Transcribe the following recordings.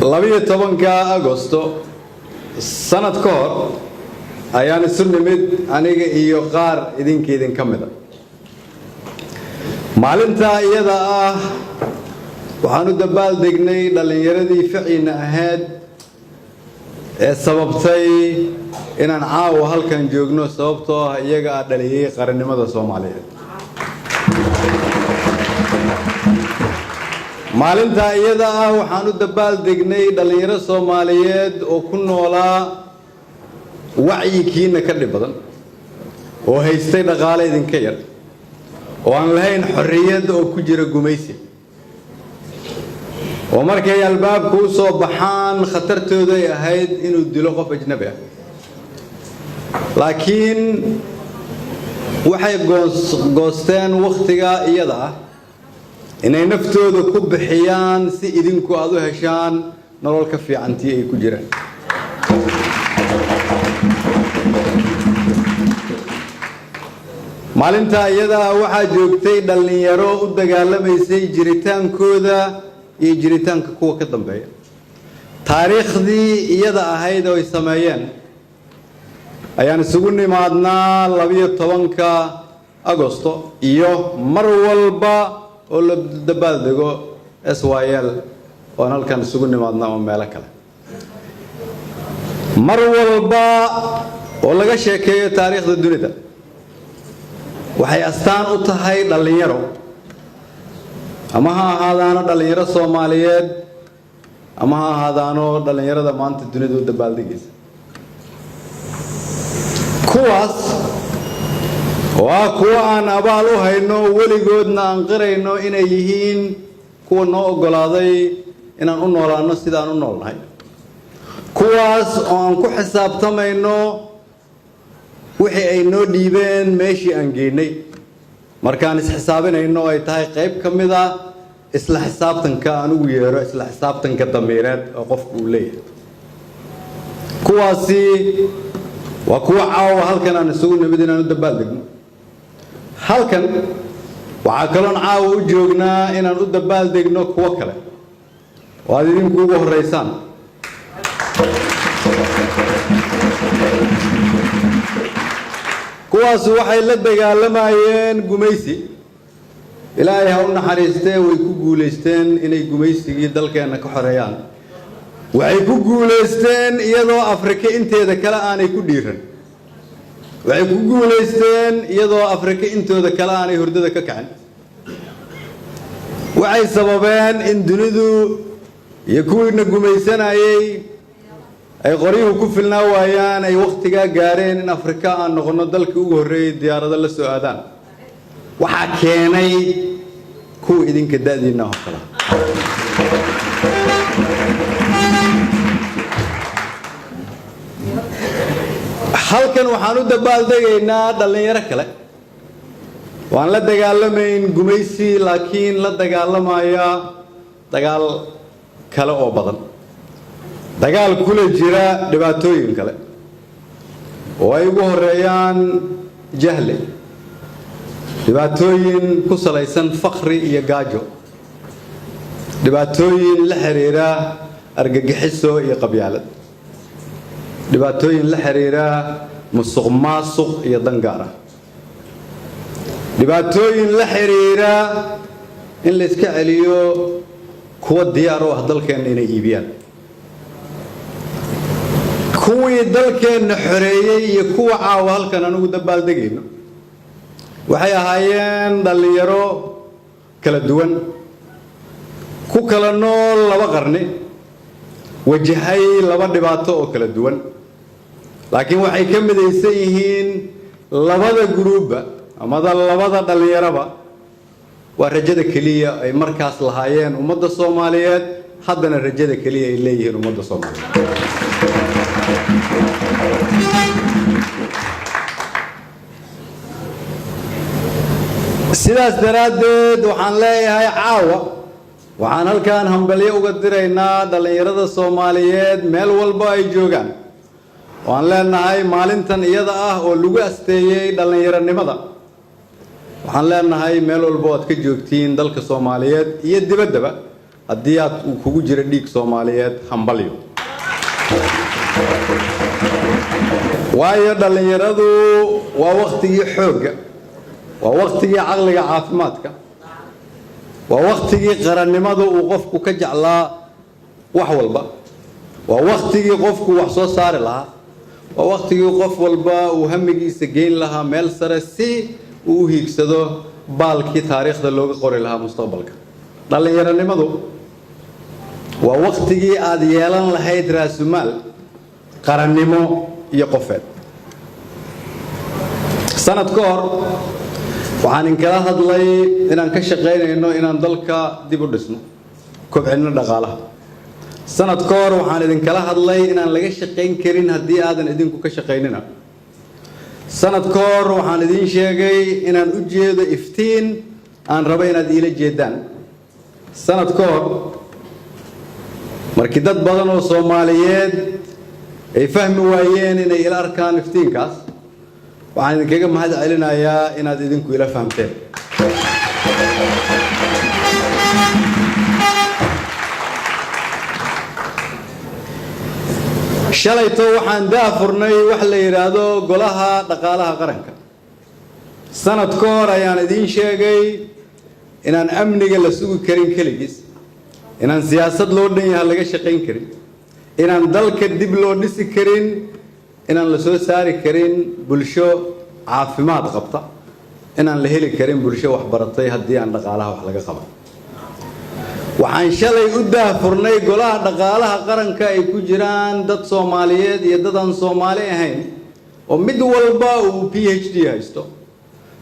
12-ka Agosto sanad ka hor ayaan isu nimid, aniga iyo qaar idinka idin ka mida. Maalintaa iyada ah waxaan u dabaaldegnay dhallinyaradii ficiina ahayd ee sababtay inaan caawa halkan joogno, sababtoo ah iyaga a dhaliyey qarannimada Soomaaliyeed. Maalintaa iyada ah waxaan u dabaaldegnay dhallinyaro Soomaaliyeed oo ku noolaa wacyikiina ka dhib badan, oo haystay dhaqaale idinka yar, oo aan lahayn xorriyad, oo ku jira gumaysi, oo markay albaabku u soo baxaan khatartooday ahayd inuu dilo qof ajnabi ah. Laakiin waxay goosteen wakhtigaa iyada ah inay naftooda ku bixiyaan si idinku aada u heshaan nolol ka fiicantii ay ku jiraan. Maalintaa iyadaa waxaa joogtay dhallinyaro u dagaalamaysay jiritaankooda iyo jiritaanka kuwa ka dambeeya. Taariikhdii iyada ahayd oo ay sameeyeen ayaan isugu nimaadnaa 12-ka Agosto iyo mar walba oo la dabaaldego SYL, oan halkan isugu nimaadnaa oo meelo kale, mar walba oo laga sheekeeyo taariikhda dunida. Waxay astaan u tahay dhallinyaro, ama ha ahaadaano dhallinyaro Soomaaliyeed ama ha ahaadaano dhallinyarada maanta dunida u dabaaldegaysa, kuwaas oo ah kuwo aan abaal u hayno, weligoodna aan qirayno inay yihiin kuwa noo oggolaaday inaan u noolaanno sidaan u noolnahay, kuwaas oo aan ku xisaabtamayno wixii ay noo dhiibeen meeshii aan geynay markaan isxisaabinayno, ay tahay qayb ka mid a isla xisaabtanka aan ugu yeero isla xisaabtanka damiireed oo qofku uu leeyahay. Kuwaasi waa kuwa caawa halkan aan isugu nimid inaan u dabaaldegno. Halkan waxaa kaloon caawa u joognaa inaan u dabaaldegno kuwo kale oo aad idinku ugu horraysaan. Kuwaasu waxay la dagaalamayeen gumaysi. Ilaahay ha u naxariistee, way ku guulaysteen inay gumaysigii dalkeenna ka xoreeyaan. Waxay ku guulaysteen iyadoo Afrika inteeda kale aanay ku dhiiran. Waxay ku guulaysteen iyadoo Afrika intooda kale aanay hurdada ka kacin. Waxay sababeen in dunidu iyo kuwiina gumaysanayey ay qoryuhu ku filnaa waayaan, ay wakhtigaa gaareen in Afrika aan noqonno dalkii ugu horreeyey diyaarado la soo aadaan. Waxaa keenay kuwa idinka da'diinna oo kale. Halkan waxaan u dabaaldegaynaa dhallinyaro kale waan la dagaalamayn gumaysi, laakiin la dagaalamaya dagaal kale oo badan, dagaal kula jira dhibaatooyin kale oo ay ugu horeeyaan jahli, dhibaatooyin ku salaysan fakri iyo gaajo, dhibaatooyin la xiriira argagixiso iyo qabyaalad, dhibaatooyin la xiriira musuq maasuq iyo dangaar ah, dhibaatooyin la xiriira in la iska celiyo kuwa diyaar u ah dalkeenna inay iibiyaan. Kuwii dalkeenna xoreeyey iyo kuwa caawa halkan anugu dabaaldegayno waxay ahaayeen dhallinyaro kala duwan, ku kala nool 2 qarni, wajahay 2 dhibaato oo kala duwan, laakiin waxay ka midaysan yihiin labada guruubba amada labada dhallinyaraba waa rajada keliya ay markaas lahaayeen ummadda Soomaaliyeed, haddana rajada keliya ay leeyihiin ummadda Soomaaliyeed. Sidaas daraaddeed waxaan leeyahay, caawa waxaan halkan hambalyo uga diraynaa dhallinyarada Soomaaliyeed meel walba ay joogaan. Waan leenahay, maalintan iyada ah oo lagu asteeyey dhallinyaronimada, waxaan leenahay meel walba oo aad ka joogtiin dalka Soomaaliyeed iyo dibaddaba, Haddii aad uu kugu jira dhiig Soomaaliyeed, hambalyo, waayo dhallinyaradu waa wakhtigii xoogga, waa wakhtigii caqliga caafimaadka, waa wakhtigii qarannimadu uu qofku ka jeclaa wax walba, waa wakhtigii qofku wax soo saari lahaa, waa wakhtigii qof walba uu hamigiisa geyn lahaa meel sare si uu u hiigsado baalkii taariikhda looga qori lahaa mustaqbalka. Dhallinyaronimadu waa wakhtigii aad yeelan lahayd raasumaal qarannimo iyo qofeed. Sanad ka hor waxaan inkala hadlay inaan ka shaqaynayno inaan dalka dib u dhisno, kobcinno dhaqaalaha. Sanad ka hor waxaan idinkala hadlay inaan laga shaqayn karin haddii aadan idinku ka shaqaynina. Sanad ka hor waxaan idiin sheegay inaan u jeedo iftiin aan rabo inaad iila jeedaan. Sanad ka hor, markii dad badan oo Soomaaliyeed ay fahmi waayeen inay ila arkaan iftiinkaas, waxaan idinkaga mahad celinayaa inaad idinku ila fahamteen. Shalayto waxaan daafurnay wax la yidhaahdo Golaha Dhaqaalaha Qaranka. Sanad ka hor ayaan idiin sheegay inaan amniga la sugi karin keligiis, inaan siyaasad loo dhan yaha laga shaqayn karin, inaan dalka dib loo dhisi karin, inaan la soo saari karin bulsho caafimaad qabta, inaan la heli karin bulsho waxbaratay haddii aan dhaqaalaha wax laga qaban. Waxaan shalay u daahfurnay Golaha Dhaqaalaha Qaranka ay ku jiraan dad Soomaaliyeed iyo dad aan Soomaali ahayn oo mid walba uu PhD haysto,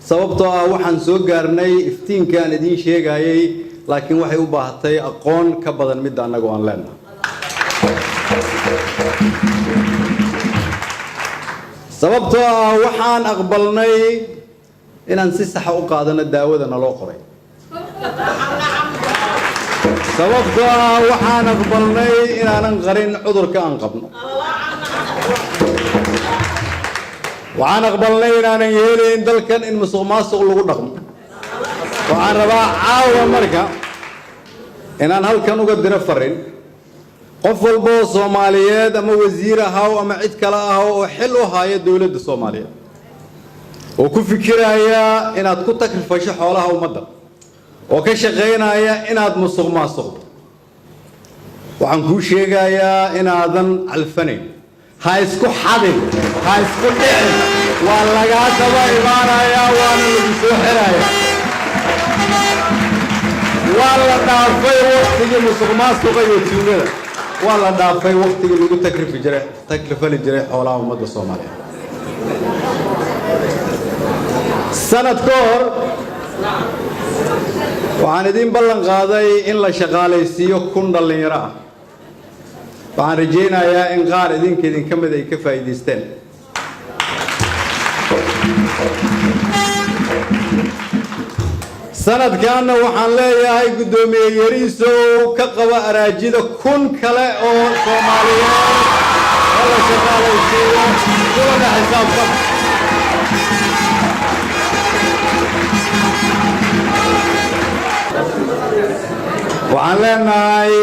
sababtoo ah waxaan soo gaarnay iftiinkaan idiin sheegayay, laakiin waxay u baahatay aqoon ka badan midda annagu aan leenahay. Sababtoo ah waxaan aqbalnay inaan si saxa u qaadano daawada naloo qoray. Sababtoo ah waxaan aqbalnay inaanan qarin cudurka aan qabno. Waxaan aqbalnay inaanan yeelayn dalkan in musuq maasuq lagu dhaqmo. Waxaan rabaa caawa marka inaan halkan uga diro farin qof walba oo Soomaaliyeed, ama wasiir ahaw ama cid kale ahaw oo xil u haya dowladda Soomaaliyeed, oo ku fikiraya inaad ku takrifasho xoolaha ummadda, oo ka shaqaynaya inaad musuq maasuqdo. Waxaan kuu sheegayaa inaadan calfanayn. Ha isku xadin, ha isku dhicin. Waa lagaa daba imaanayaa, waana lagu soo xirayaa. Waa la dhaafay waktigii musuq maasuqa iyo tuugada. Waa la dhaafay waktigii lagu takrifi jiray, takrifali jiray xoolaha ummadda Soomaaliyeed. Sanad ka hor waxaan idiin ballan qaaday in la shaqaalaysiiyo 1000 dhallinyaro ah. Waxaan rajaynayaa in qaar idinka idinka mid ay ka faa'iidaysteen. Sanadkaanna waxaan leeyahay guddoomiye Yariisow, ka qaba araajida 1000 kale oo Soomaaliyeed oo la shaqaalaysiiyo, kulana xisaabtama. Waxaan leenahay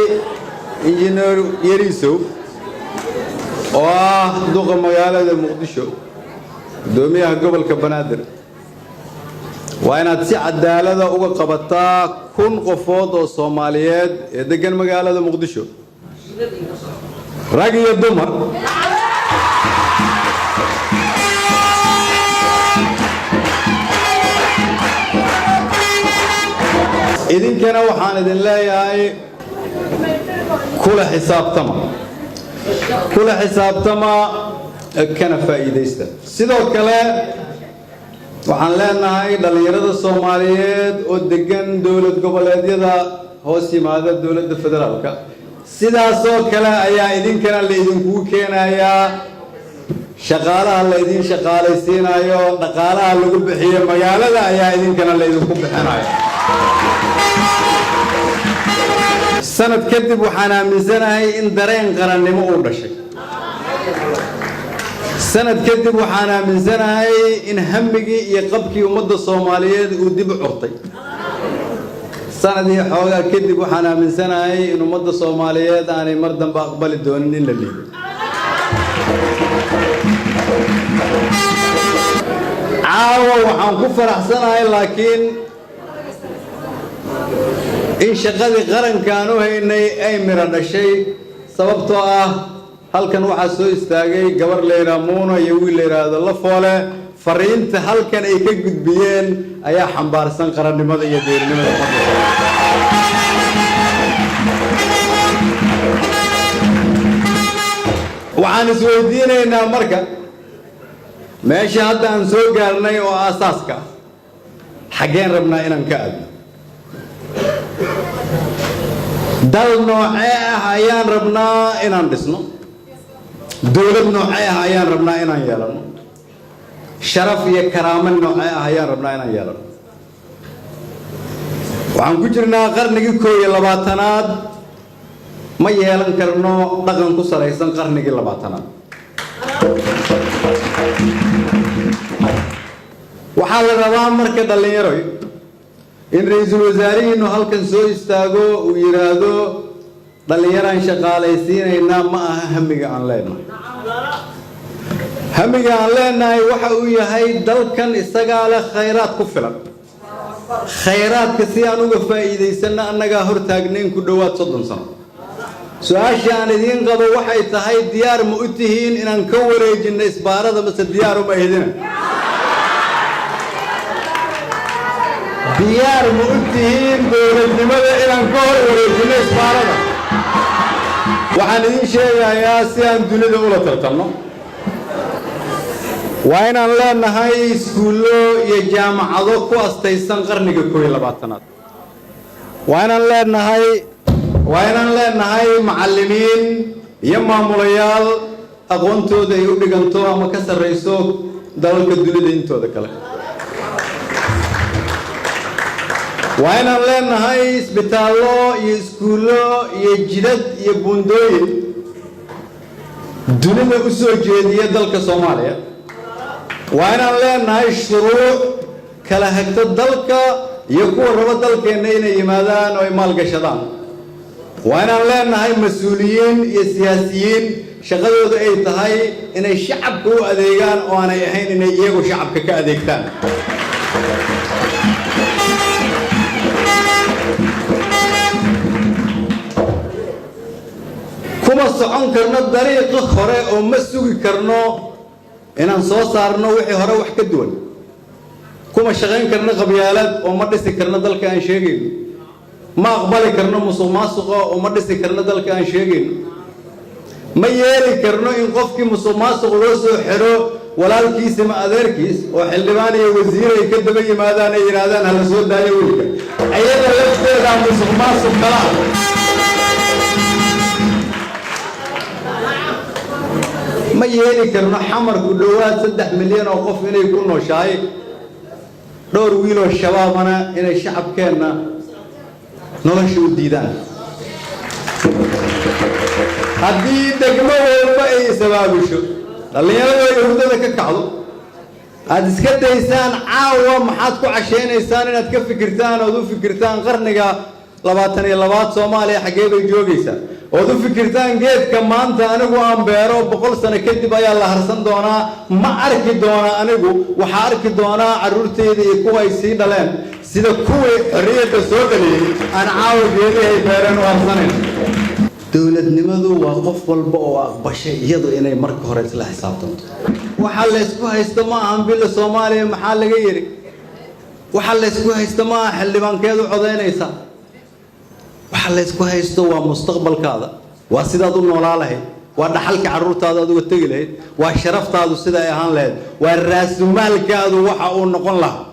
injineer Yariisow oo ah duqa magaalada Muqdisho, guddoomiyaha gobolka Banaadir, waa inaad si cadaalada uga qabataa 1000 qofood oo Soomaaliyeed ee degan magaalada Muqdisho, rag iyo dumar. Idinkana waxaan idin leeyahay kula xisaabtama, kula xisaabtama, kana faa'iidaysta. Sidoo kale waxaan leenahay dhallinyarada Soomaaliyeed oo degan dowlad goboleedyada hoos yimaada dowladda federaalka, sidaasoo kale ayaa idinkana la idinkugu keenayaa shaqaalaha la idin shaqaalaysiinayo. Dhaqaalaha lagu bixiyo magaalada ayaa idinkana la idinku bixinayo. Sanad kadib waxaan aaminsanahay in dareen qarannimo uu dhashay. Sanad kadib waxaan aaminsanahay in hamigii iyo qabkii ummadda Soomaaliyeed uu dib u curtay. Sanadii xoogaa kadib waxaan aaminsanahay in ummadda Soomaaliyeed aanay mar dambe aqbali doonin in la liido. Caawa waxaan ku faraxsanahay laakiin in shaqadii qarankaan u haynay ay miro dhashay, sababtoo ah halkan waxaa soo istaagay gabar la yidhaha Muuna iyo wiil la yidhaahdo Lafoole. Fariinta halkan ay ka gudbiyeen ayaa xambaarsan qarannimada iyo dowladnimada ummadda Soomaaliyeed. Waxaan isweydiinaynaa marka, meesha hadda aan soo gaarnay oo aasaaska ah, xaggeen rabnaa inaan ka aadno? Dal noocee ah ayaan rabnaa inaan dhisno? Dowlad noocee ah ayaan rabnaa inaan yeelano? Sharaf iyo karaamo noocee ah ayaan rabnaa inaan yeelano? Waxaan ku jirnaa qarnigii 21aad. Ma yeelan karno dhaqan ku salaysan qarnigii 20aad. Waxaa la rabaa marka, dhallinyaroy, in ra-iisul wasaarihiinu halkan soo istaago, uu yidhaahdo dhallinyaraan shaqaalaysiinaynaa. Ma aha hamiga aan leenahay. Hamiga aan leenahay waxa uu yahay dalkan isagaa leh khayraad ku filan. Khayraadka si aan uga faa'iidaysanno annagaa hortaagnayn ku dhowaad 30 sano. Su-aasha aan idiin qabo waxay tahay: diyaar ma u tihiin inaan ka wareejinno isbaarada, mase diyaar uma ihdina? Diyaar ma u tihiin dowladnimada inaan ka hor wareejinno isbaarada? Waxaan idiin sheegayaa, si aan dunida ula tartanno waa inaan leenahay iskuullo iyo jaamacado ku astaysan qarniga 21aad. Waa inaan leenahay macallimiin iyo maamulayaal aqoontooda ay u dhiganto ama ka sarrayso dalalka dunida intooda kale. Waa inaan leenahay isbitaallo iyo iskuullo iyo jidad iyo buundooyin dunida u soo jeediya dalka Soomaaliya. Waa inaan leenahay shuruuc kala hagto dalka iyo kuwa rabo dalkeenna inay yimaadaan oo ay maalgashadaan. Waa inaan leenahay mas-uuliyiin iyo siyaasiyiin shaqadooda ay tahay inay shacabka u adeegaan oo aanay ahayn inay iyagu shacabka ka adeegtaan. Kuma socon karno dariiqi hore oo ma sugi karno inaan soo saarno wixii hore wax ka duwan. Kuma shaqayn karno qabyaalad oo ma dhisi karno dalka aan sheegayno. Ma aqbali karno musuq maasuqa oo ma dhisi karno dalka aan sheegayno. Ma yeeli karno in qofkii musuq maasuq loo soo xiro walaalkiis ama adeerkiis oo xildhibaan iyo wasiir ay ka daba yimaadaan, ay yidhaahdaan hala soo daayo wiilka. Iyada lafteedaa musuq maasuq kala ah. Ma yeeli karno Xamarku dhowaad 3 milyan oo qof inay ku nooshahay, dhowr wiiloo shabaabana inay shacabkeenna nolosha u diidaan. Haddii degmo walba ay isabaabusho, dhallinyaradu ay hurdada ka kacdo, aada iska daysaan caawa maxaad ku cashaynaysaan inaad ka fikirtaan, ood u fikirtaan qarniga 22aad Soomaaliya xaggee bay joogaysaa, ood u fikirtaan geedka maanta anigu aan beero 100 sano kadib ayaa la harsan doonaa, ma arki doona anigu, waxaa arki doonaa carruurteyda iyo kuwa ay sii dhaleen, sida kuwii xorriyadda soo dhaliyey aan caawa geedihay beereen u harsanayn. Dowladnimadu waa qof walba oo aqbashay iyadu inay marka hore isla xisaabtanto. Waxa laysku haysto ma ahan billa Soomaaliya maxaa laga yidhi. Waxa laysku haysto ma aha xildhibaankeedu codaynaysa. Waxa laysku haysto waa mustaqbalkaada, waa sidaad u noolaa lahayd, waa dhaxalka carruurtaada aad uga tegi lahayd, waa sharaftaadu sida ay ahaan lahayd, waa raasumaalkaadu waxa uu noqon lahaa.